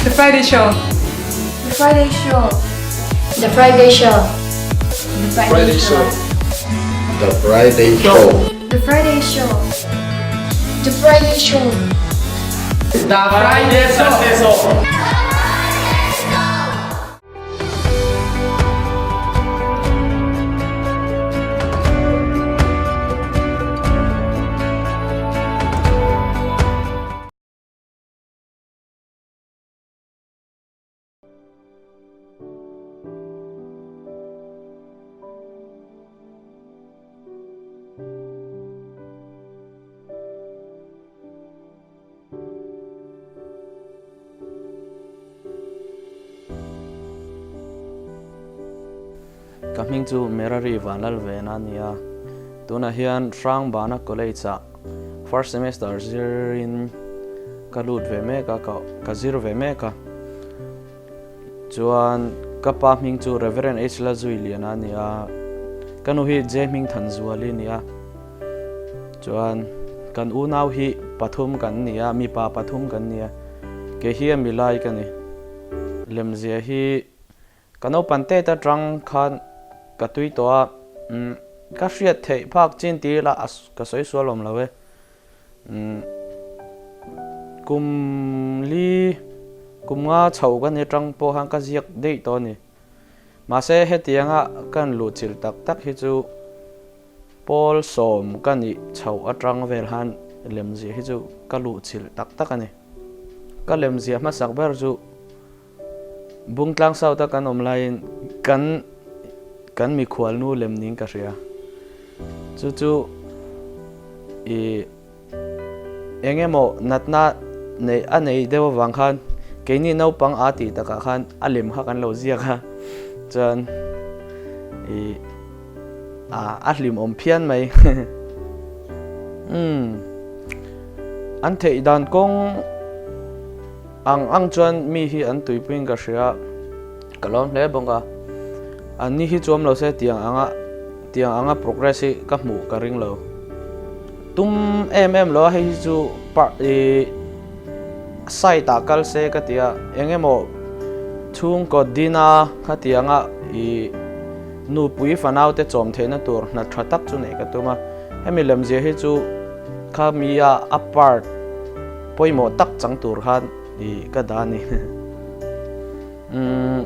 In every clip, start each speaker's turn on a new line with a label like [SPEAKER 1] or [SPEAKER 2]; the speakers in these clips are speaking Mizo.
[SPEAKER 1] The Friday Show.
[SPEAKER 2] The Friday Show.
[SPEAKER 3] The Friday Show.
[SPEAKER 2] The Friday Show.
[SPEAKER 4] The Friday Show.
[SPEAKER 2] The Friday Show. The Friday Show.
[SPEAKER 1] The Friday Show.
[SPEAKER 5] Ka hming chu Merari Vanlalvena a ni a, tunah hian Hrangbana College-ah first semester zirin ka lut ve mek a, ka zir ve mek a. Chuan ka pa hming chu Reverend H Lazuiliana a ni a, ka nu hi J Hmingthanzuali a ni a. Chuan kan unau hi pathum kan ni a, mipa pathum kan ni a, kei hi a milai ka ni. Lemzia hi ka naupang tet atang khan ka tui tawh a, ka hriat theih phak chin ti ila ka sawi sual awm lo e. Kum li, kum nga chho ka ni atang pawh khan ka ziak daih tawh a ni. Mahse hetianga kan luhchilh tak tak hi chu pawl sawm ka nih chhoh atang vel khan lemziah hi chu ka luhchilh tak tak a ni. Ka lemziah hmasak ber chu Bungtlang South a kan awm laiin kan kan mikhual nu lem niin ka hria. Chu chu i eng emaw natna nei a nei deuh avang khan keini naupang a tih takah khan a lem kha kan lo ziak a, chuan i a a hlimawm phian mai. Umm an theih dan kawng Ang ang chuan mi hi an tuipuiin ka hria, ka lawm hle bawk a. An ni hi chuam lo se tiang anga tiang anga progress hi ka hmuh ka ring lo. Tum em em lo a hei hi chu par i site ah kal se ka ti a, eng emaw chhungkaw dina kha tianga i nupui fanau te chawm theihna tur hna tha tak chu neih ka tum a. Hemi lemzia hi chu kha mi a a part pawimawh tak chang tur khan i ka dah a ni. Umm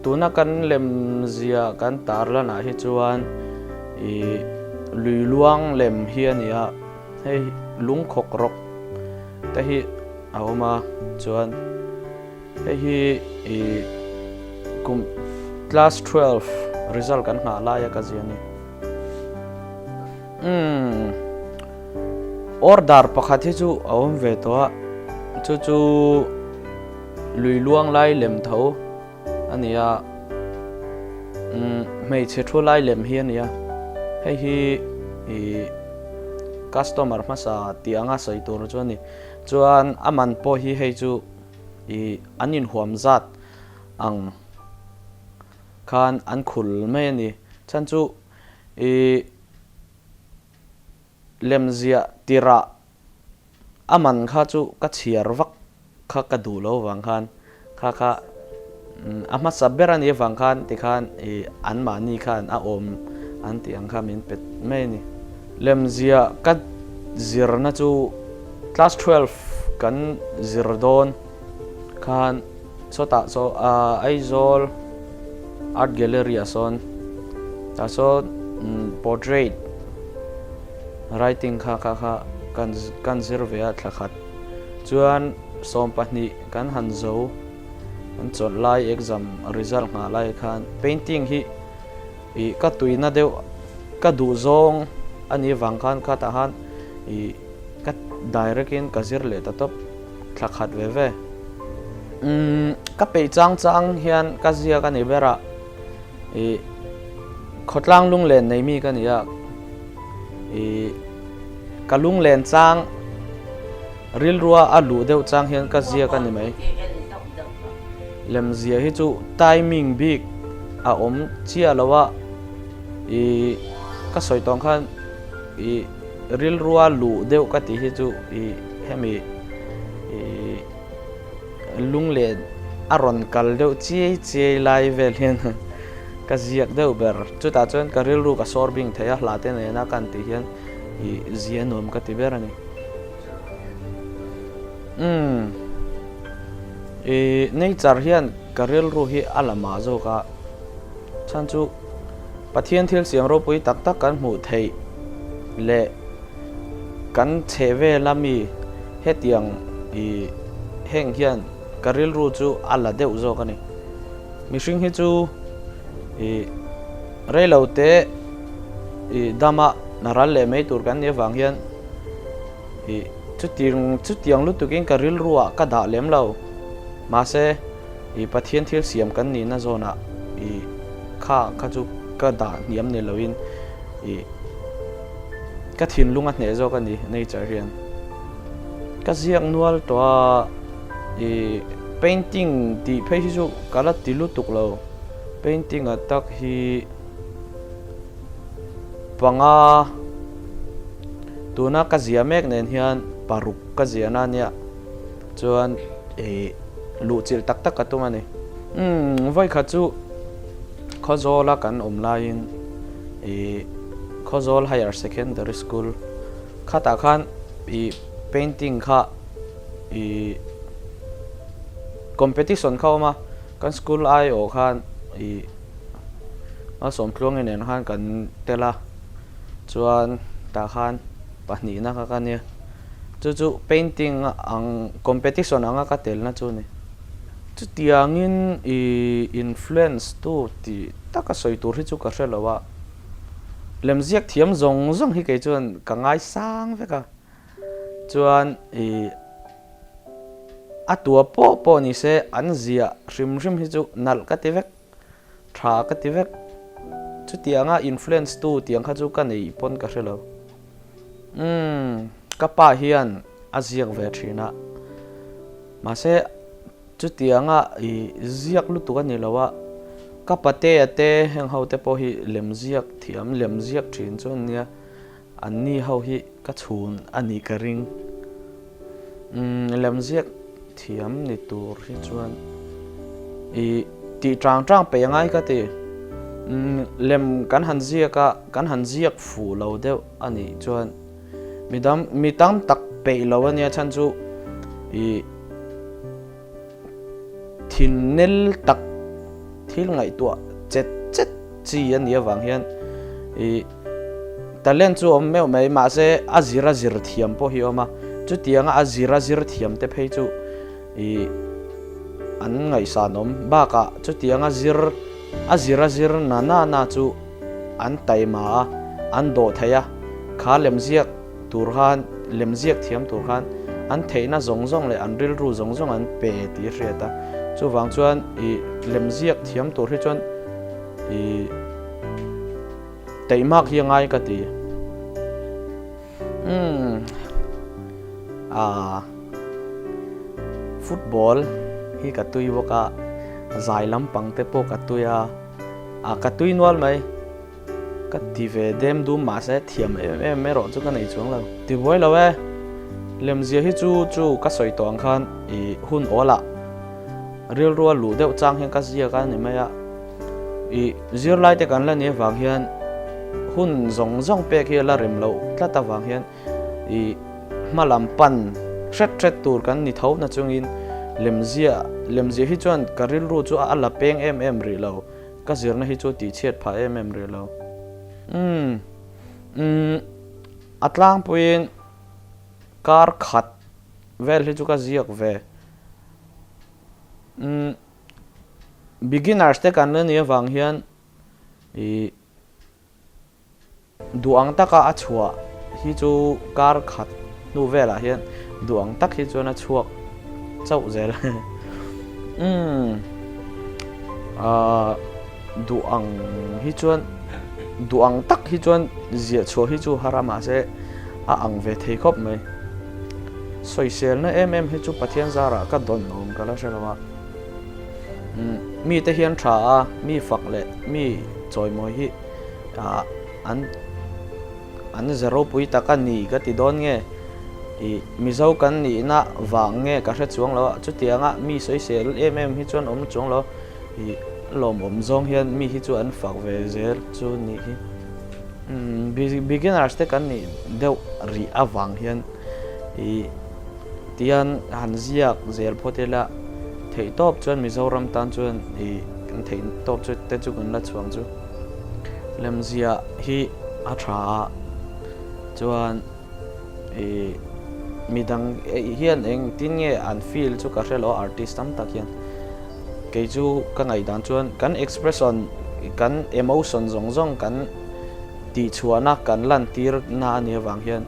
[SPEAKER 5] tuna kan lem zia kan tar lanah hi chuan i lui luang lem hi a ni a, hei lungkhawk rawk te hi a awm a, chuan hei hi i kum class 12 result kan nghah laia ka zia a ni. Umm order pakhat hi chu a awm ve tawh a, chu chu lui luang lai lem tho a ni a, umm hmeichhe thu lai lem hi a ni a, hei hi ih customer hmasa tih anga sawi tur chu a ni, chuan a man pawh hi hei chu ih an inhuam zat ang khan an khul mai a ni, chhan chu. I lemziah tirah a man kha chu ka chhiar vak kha ka duh lo vang khan kha kha a hmasa ber a nih avang khan tikhan i anmahni khan a awm an tih ang kha min pet mai a ni. Lemziah ka zirna chu class 12 kan zir dawn khan Sawtah saw Aizawl Art Gallery ah sawn tah sawn portrait writing kha kha kha kan kan zir ve a thla khat chuan 12 kan han zo kan chawlh lai exam result nghah lai khan painting hi ih ka tuina deuh ka duh zawng a nih vang khan khatah khan ih ka direct in ka zir leh ta tawp. Thla khat ve ve. Umm ka peih chang chang hian ka ziak a ni ber a, ih khawtlang lunglen nei mi ka ni a, ih ka lunglen chang rilrua a luh deuh chang hian ka ziak a ni mai. Lemzia hi chu timing bik a awm chiah lo a, ih ka sawi tawng khan ih rilrua luh deuh ka tih hi chu ih hemi ih. lunglen a rawn kal deuh chiai chiai lai vel hian ka ziak deuh ber. Chutah chuan ka rilru ka sawr bing thei a, hla te nena kan tih hian ih zia nuam ka ti ber a ni. Umm ih nature hian ka rilru hi a la mah zawk a, chhan chu Pathian thil siam ropui tak tak kan hmuh theih leh kan chheh vel a mi hetiang ih heng hian ka rilru chu a la deuh zawk a ni. Mihring hi chu ih reilo te ih dama ral leh mai tur kan nih avang hian ih chutiang chutiang lutukin ka rilruah ka dah lem lo. Mahse ih Pathian thil siam kan nihna zawnah ih kha kha chu ka dah hniam ni loin ih ka thinlung a hneh zawk a ni nature hian. Ka ziak nual tawh a ih painting tih phei hi chu ka la ti lutuk lo. Painting a tak hi panga tuna ka ziah mek nen hian paruk ka ziahna a nia chuan ih luhchilh tak tak ka tum a ni. Umm vawikhat chu Khawzawla kan awm laiin ih Khawzawl Higher Secondary School khatah khan ih painting kha ih competition kha a awm a kan school aiawh khan ih Malsawmtluangi nen khan kan tel a chuan tah khan pahnihna kha ka nia chu chu painting ang competition anga ka telna chu a ni. Chutiangin ih influence tu tih taka sawi tur hi chu ka hre lo a lemziak thiam zawng zawng hi kei chuan ka ngaisang vek a chuan ih a tua pawh pawh ni se an ziah hrim hrim hi chu nalh ka ti vek tha ka ti vek chutianga influence tu tiang kha chu ka neih pawn ka hre lo umm ka pa hian a ziak ve thin a mahse chutianga ih ziak lutuk a ni lo a ka patea te heng ho te pawh hi lem ziak thiam lem ziak thin chu an nia. An ni ho hi ka chhun a nih ka ring. Umm lemziak thiam ni tur hi chuan i tih tang tang peih angai ka ti. Umm lem kan han ziak a, kan han ziak fuh lo deuh a nih chuan midang mi tam tak peih lo a nia chhan chu i Thinnel tak thil ngaihtuah chet chet chi a nih avang hian ih talent chu a awm meuh mai mahse a zir a zir thiam pawh hi a awm a chutianga a zir a zir thiam te phei chu ih an ngaihsan awm bakah chutianga zir a zir a zir na na na chu an taima a an dawh thei a kha lemziak tur khan lemziak thiam tur khan an theihna zawng zawng leh an rilru zawng zawng an pe tih a hriat a, chuvang chuan ih lemziak thiam tur hi chuan ih teihmak hi a ngai ka ti. Umm ah football hi ka tui bawk a, zai lampang te pawh ka tui a, ah ka tui nual mai. Ka ti ve dem dum mahse thiam em em erawh chu ka nei chuang lo. Ti buai lo e, lemzia hi chu chu ka sawi tawh ang khan i hun awl ah rilru a luh deuh chang hian ka ziak a ni mai a, i zirlai te kan la nih avang hian hun zawng zawng pek hi a la rem loh tlat avang hian i hma lam pan hret hret tur kan ni tho na chungin lemzia lemzia hi chuan ka rilru chu a la peng em em rih lo. Ka zirna hi chu tihchhiat phah em em rih lo. Umm umm a tlangpuiin kar khat vel hi chu ka ziak ve. Umm beginners te kan la nih avang hian ih Duh ang taka a chhuah hi chu kar khat hnu velah hian duh ang tak hi chuan a chhuak chauh zel. Umm duh ang hi chuan duh ang tak hi chuan ziah chhuah hi chu har a mahse a ang ve thei khawp mai. Sawiselna em em hi chu Pathian zarah ka dawn awm ka la hre lo a. Umm mite hian tha a, mi fak leh mi chawimawi hi. Ah an an ze ropui tak a ni ka ti dawn nge? I Mizo kan nihna vang nge ka hre chuang lo a, chutianga mi sawisel em em hi chuan awm chuang lo. I lawmawm zawng hian mi hi chu an fak ve zel chu nih hi. Beginners te kan nih deuh rih avang hian i tian han ziak zel phawt ila theihtawp chuan Mizoram tan chuan i kan theihtawp chu te chu kan la chhuang chu. Lemziah hi a tha a chuan I midang hian engtin nge an feel chu ka hre lo a artist tam tak hian kei chu ka ngaihdan chuan kan expression kan emotion zawng zawng kan tihchhuahna kan lantir na a nih avang hian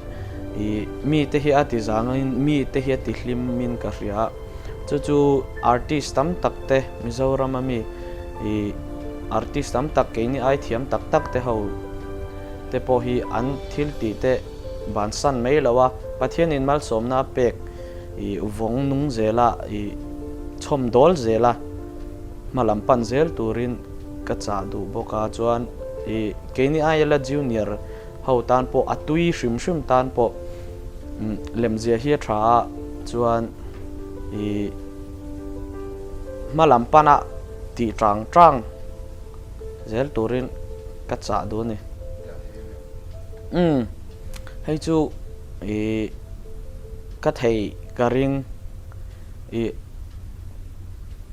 [SPEAKER 5] ih mite hi a ti zangin mite hi a ti hlim in ka hria a chu chu artist tam tak te Mizoram a mi ih artist tam tak keini ai thiam tak tak te ho te pawh hi an thil tih te bansan mai lo a, Pathianin malsawmna a pek i vawng nung zel a, i chhawm dawl zel a, hma lam pan zel turin ka chah duh bawk a, chuan i keini aia junior ho tan pawh a tui hrim hrim tan pawh lemzia hi a tha a, chuan i hma lam pana tih tang tang zel turin ka chah duh a ni. Umm hei chu ih ka thei ka ring ih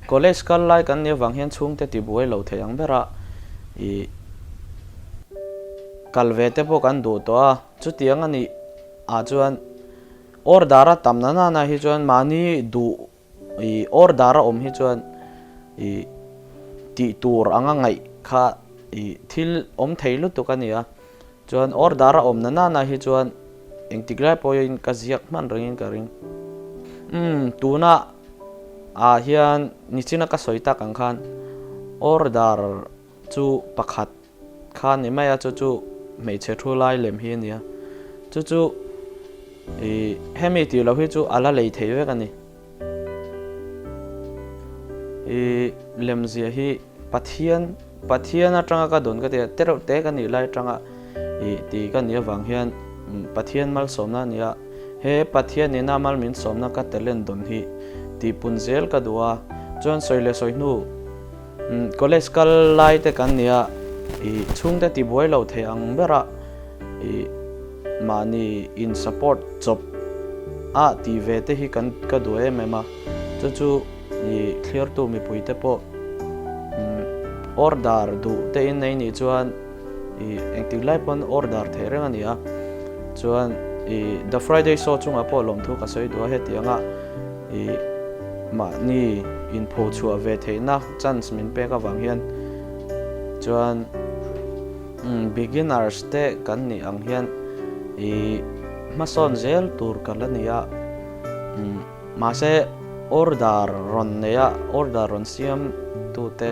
[SPEAKER 5] college kal lai kan nih avang hian chhungte tibuai lo thei ang ber a ih kal ve te pawh kan duh tawh a chutiang a nih ah chuan order a tam na nana hi chuan mahni duh Ih order a awm hi chuan ih tih tur anga ngaih kha ih thil awm thei lutuk a ni a, chuan order a awm na nana hi chuan engtik lai pawhin ka ziak hman rengin ka ring. Umm tuna ah hian nichina ka sawi tak ang khan order chu pakhat Kha ni mai a, chu chu hmeichhe thu lai lem hi a nia. Chu chu ih hemi tih loh hi chu a la lei thei vek a ni. Ih lemzia hi Pathian Pathian atanga ka dawn ka ti a, tereuh te ka nih lai atanga ih tih ka nih avang hian Pathian malsawmna a ni a. He Pathian nena mal min sawmna ka talent dawn hi tihpun zel ka duh a, chuan sawi leh sawi hnu College kal lai te kan nia ih chhungte tibuai lo thei ang bera ih mahni in support chawp a tih ve te hi kan ka duh em em a, chu chu ih thliartu mipui te pawh order duh te in nei nih chuan ih engtik lai pawn order theih reng a ni a, chuan ih The Friday Show chungah pawh lawmthu ka sawi duh a hetianga ih mahni inpho chhuah ve theihna chance min pek avang hian chuan beginners te kan nih ang hian ih hmasawn zel tur ka la ni a mahse order rawn nei a order rawn siam tute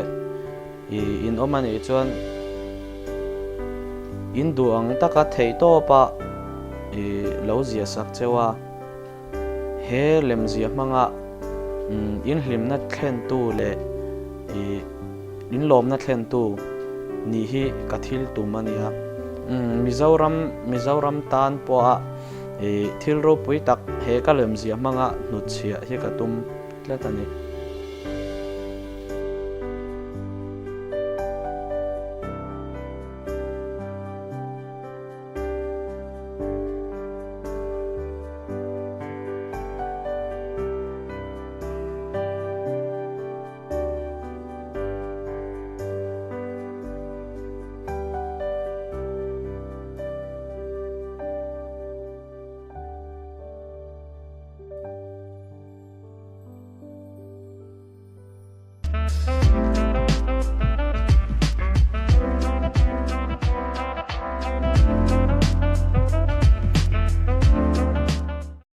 [SPEAKER 5] ih in awm a nih chuan in duh ang taka theihtawpa ih lo ziah sak cheu a. He lemzia hmanga inhlimna thlentu leh inlawmna thlentu nih hi ka thil tum a ni a. Mizoram Mizoram tan pawha thil ropui tak he ka lemzia hmanga hnutchhiah hi ka tum tlat a ni.